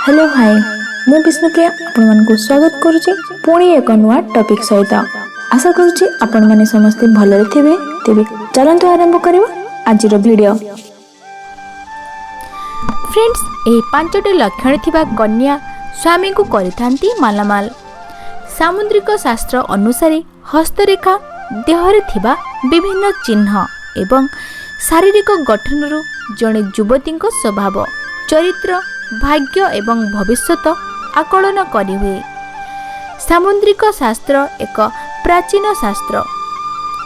Hello high, ମୁଁ ବିଷ୍ଣୁପ୍ରିୟା ଆପଣମାନଙ୍କୁ ସ୍ୱାଗତ କରୁଛି ପୁଣି ଏକ ନୂଆ ଟପିକ୍ ସହିତ। ଆଶା କରୁଛି ଆପଣମାନେ ସମସ୍ତେ ଭଲରେ ଥିବେ। ତେବେ ଚାଲନ୍ତୁ ଆରମ୍ଭ କରିବା ଆଜିର ଭିଡ଼ିଓ। ଫ୍ରେଣ୍ଡସ୍, ଏହି ପାଞ୍ଚଟି ଲକ୍ଷଣ ଥିବା କନ୍ୟା ସ୍ୱାମୀଙ୍କୁ କରିଥାନ୍ତି ମାଲାମାଲ। ସାମୁଦ୍ରିକ ଶାସ୍ତ୍ର ଅନୁସାରେ ହସ୍ତରେଖା, ଦେହରେ ଥିବା ବିଭିନ୍ନ ଚିହ୍ନ ଏବଂ ଶାରୀରିକ ଗଠନରୁ ଜଣେ ଯୁବତୀଙ୍କ ସ୍ୱଭାବ, ଚରିତ୍ର, ଭାଗ୍ୟ ଏବଂ ଭବିଷ୍ୟତ ଆକଳନ କରିହୁଏ। ସାମୁଦ୍ରିକ ଶାସ୍ତ୍ର ଏକ ପ୍ରାଚୀନ ଶାସ୍ତ୍ର।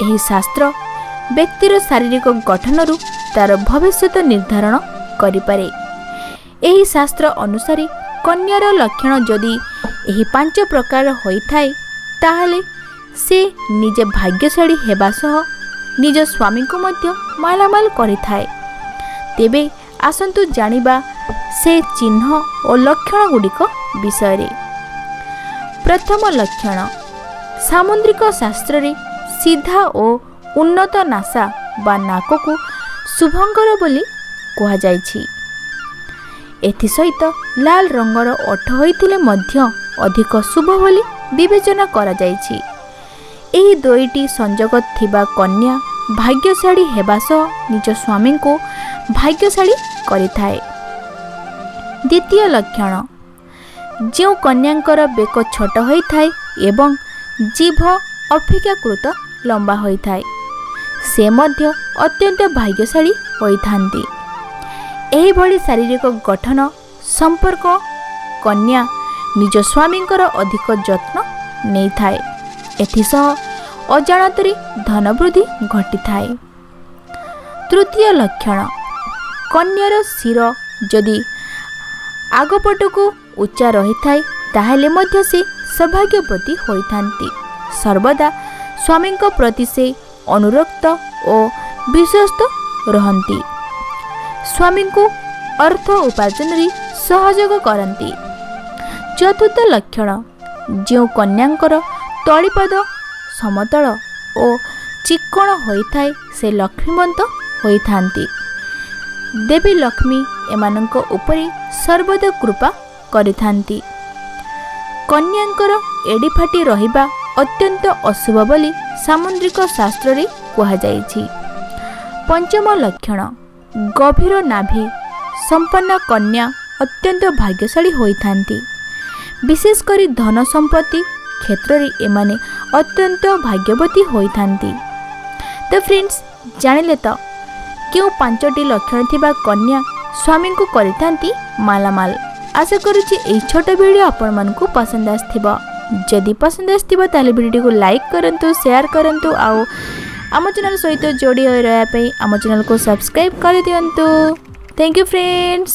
ଏହି ଶାସ୍ତ୍ର ବ୍ୟକ୍ତିର ଶାରୀରିକ ଗଠନରୁ ତା'ର ଭବିଷ୍ୟତ ନିର୍ଦ୍ଧାରଣ କରିପାରେ। ଏହି ଶାସ୍ତ୍ର ଅନୁସାରେ କନ୍ୟାର ଲକ୍ଷଣ ଯଦି ଏହି ପାଞ୍ଚ ପ୍ରକାର ହୋଇଥାଏ, ତାହେଲେ ସେ ନିଜେ ଭାଗ୍ୟଶାଳୀ ହେବା ସହ ନିଜ ସ୍ୱାମୀଙ୍କୁ ମଧ୍ୟ ମାଲାମାଲ କରିଥାଏ। ତେବେ ଆସନ୍ତୁ ଜାଣିବା ସେ ଚିହ୍ନ ଓ ଲକ୍ଷଣ ଗୁଡ଼ିକ ବିଷୟରେ। ପ୍ରଥମ ଲକ୍ଷଣ, ସାମୁଦ୍ରିକ ଶାସ୍ତ୍ରରେ ସିଧା ଓ ଉନ୍ନତ ନାସା ବା ନାକକୁ ଶୁଭଙ୍କର ବୋଲି କୁହାଯାଇଛି। ଏଥିସହିତ ଲାଲ ରଙ୍ଗର ଓଠ ହୋଇଥିଲେ ମଧ୍ୟ ଅଧିକ ଶୁଭ ବୋଲି ବିବେଚନା କରାଯାଇଛି। ଏହି ଦୁଇଟି ସଂଯୋଗ ଥିବା କନ୍ୟା ଭାଗ୍ୟଶାଳୀ ହେବା ସହ ନିଜ ସ୍ୱାମୀଙ୍କୁ ଭାଗ୍ୟଶାଳୀ କରିଥାଏ। ଦ୍ୱିତୀୟ ଲକ୍ଷଣ, ଯେଉଁ କନ୍ୟାଙ୍କର ବେକ ଛୋଟ ହୋଇଥାଏ ଏବଂ ଜିଭ ଅପେକ୍ଷାକୃତ ଲମ୍ବା ହୋଇଥାଏ, ସେ ମଧ୍ୟ ଅତ୍ୟନ୍ତ ଭାଗ୍ୟଶାଳୀ ହୋଇଥାନ୍ତି। ଏହିଭଳି ଶାରୀରିକ ଗଠନ ସମ୍ପର୍କ କନ୍ୟା ନିଜ ସ୍ୱାମୀଙ୍କର ଅଧିକ ଯତ୍ନ ନେଇଥାଏ। ଏଥିସହ ଅଜାଣତରେ ଧନବୃଦ୍ଧି ଘଟିଥାଏ। ତୃତୀୟ ଲକ୍ଷଣ, କନ୍ୟାର ଶିର ଯଦି ଆଗପଟକୁ ଉଚ୍ଚା ରହିଥାଏ, ତାହେଲେ ମଧ୍ୟ ସେ ସୌଭାଗ୍ୟବତୀ ହୋଇଥାନ୍ତି। ସର୍ବଦା ସ୍ୱାମୀଙ୍କ ପ୍ରତି ସେ ଅନୁରକ୍ତ ଓ ବିଶ୍ୱସ୍ତ ରହନ୍ତି। ସ୍ୱାମୀଙ୍କୁ ଅର୍ଥ ଉପାର୍ଜନରେ ସହଯୋଗ କରନ୍ତି। ଚତୁର୍ଥ ଲକ୍ଷଣ, ଯେଉଁ କନ୍ୟାଙ୍କର ତଳିପାଦ ସମତଳ ଓ ଚିକ୍କଣ ହୋଇଥାଏ, ସେ ଲକ୍ଷ୍ମୀବନ୍ତ ହୋଇଥାନ୍ତି। ଦେବୀ ଲକ୍ଷ୍ମୀ ଏମାନଙ୍କ ଉପରେ ସର୍ବଦା କୃପା କରିଥାନ୍ତି। କନ୍ୟାଙ୍କର ଏଡ଼ି ଫାଟି ରହିବା ଅତ୍ୟନ୍ତ ଅଶୁଭ ବୋଲି ସାମୁଦ୍ରିକ ଶାସ୍ତ୍ରରେ କୁହାଯାଇଛି। ପଞ୍ଚମ ଲକ୍ଷଣ, ଗଭୀର ନାଭି ସମ୍ପନ୍ନ କନ୍ୟା ଅତ୍ୟନ୍ତ ଭାଗ୍ୟଶାଳୀ ହୋଇଥାନ୍ତି। ବିଶେଷ କରି ଧନ ସମ୍ପତ୍ତି କ୍ଷେତ୍ରରେ ଏମାନେ ଅତ୍ୟନ୍ତ ଭାଗ୍ୟବତୀ ହୋଇଥାନ୍ତି। ତ ଫ୍ରେଣ୍ଡସ୍, ଜାଣିଲେ ତ କେଉଁ ପାଞ୍ଚଟି ଲକ୍ଷଣ ଥିବା କନ୍ୟା ସ୍ୱାମୀଙ୍କୁ କରିଥାନ୍ତି ମାଲାମାଲ? ଆଶା କରୁଛି ଏହି ଛୋଟ ଭିଡ଼ିଓ ଆପଣମାନଙ୍କୁ ପସନ୍ଦ ଆସିଥିବ। ଯଦି ପସନ୍ଦ ଆସିଥିବ, ତାହେଲେ ଭିଡ଼ିଓଟିକୁ ଲାଇକ୍ କରନ୍ତୁ, ସେୟାର କରନ୍ତୁ ଆଉ ଆମ ଚ୍ୟାନେଲ୍ ସହିତ ଯୋଡ଼ି ହୋଇ ରହିବା ପାଇଁ ଆମ ଚ୍ୟାନେଲକୁ ସବସ୍କ୍ରାଇବ୍ କରିଦିଅନ୍ତୁ। Thank you friends.